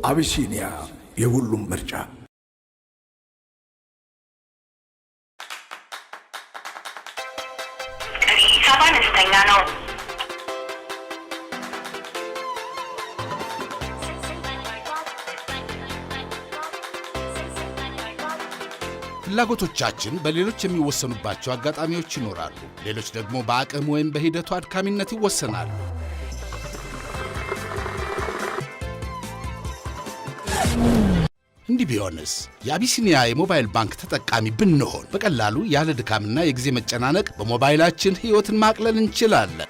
አቢሲኒያ የሁሉም ምርጫ። ቀሪ ሂሳብ አነስተኛ ነው። ፍላጎቶቻችን በሌሎች የሚወሰኑባቸው አጋጣሚዎች ይኖራሉ። ሌሎች ደግሞ በአቅም ወይም በሂደቱ አድካሚነት ይወሰናሉ። እንዲህ ቢሆንስ? የአቢሲኒያ የሞባይል ባንክ ተጠቃሚ ብንሆን በቀላሉ ያለ ድካምና የጊዜ መጨናነቅ በሞባይላችን ሕይወትን ማቅለል እንችላለን።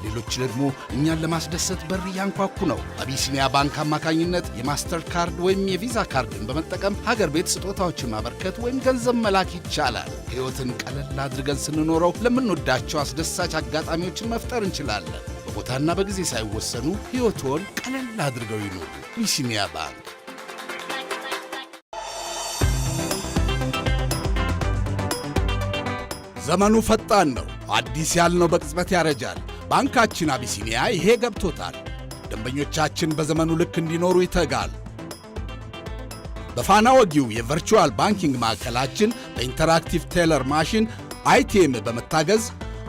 ሌሎች ደግሞ እኛን ለማስደሰት በር እያንኳኩ ነው። በአቢሲኒያ ባንክ አማካኝነት የማስተር ካርድ ወይም የቪዛ ካርድን በመጠቀም ሀገር ቤት ስጦታዎችን ማበርከት ወይም ገንዘብ መላክ ይቻላል። ሕይወትን ቀለል አድርገን ስንኖረው ለምንወዳቸው አስደሳች አጋጣሚዎችን መፍጠር እንችላለን። በቦታና በጊዜ ሳይወሰኑ ሕይወትዎን ቀለል አድርገው ይኑሩ። አቢሲኒያ ባንክ። ዘመኑ ፈጣን ነው። አዲስ ያልነው በቅጽበት ያረጃል። ባንካችን አቢሲኒያ ይሄ ገብቶታል። ደንበኞቻችን በዘመኑ ልክ እንዲኖሩ ይተጋል። በፋና ወጊው የ virtual banking ማዕከላችን በ interactive teller machine ITM በመታገዝ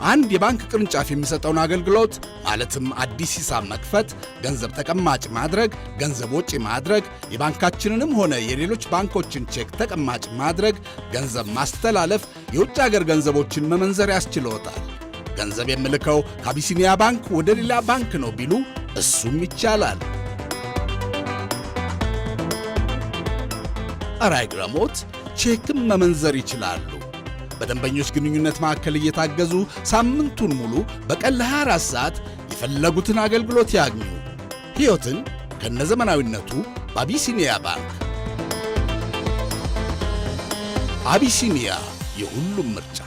አንድ የባንክ ቅርንጫፍ የሚሰጠውን አገልግሎት፣ ማለትም አዲስ ሂሳብ መክፈት፣ ገንዘብ ተቀማጭ ማድረግ፣ ገንዘብ ወጪ ማድረግ፣ የባንካችንንም ሆነ የሌሎች ባንኮችን ቼክ ተቀማጭ ማድረግ፣ ገንዘብ ማስተላለፍ፣ የውጭ አገር ገንዘቦችን መመንዘር ያስችልዎታል። ገንዘብ የምልከው ከአቢሲኒያ ባንክ ወደ ሌላ ባንክ ነው ቢሉ እሱም ይቻላል። ኧረ አይግረሞት፣ ቼክም መመንዘር ይችላሉ። በደንበኞች ግንኙነት ማዕከል እየታገዙ ሳምንቱን ሙሉ በቀን ለ24 ሰዓት የፈለጉትን አገልግሎት ያግኙ። ሕይወትን ከነዘመናዊነቱ በአቢሲኒያ ባንክ። አቢሲኒያ የሁሉም ምርጫ።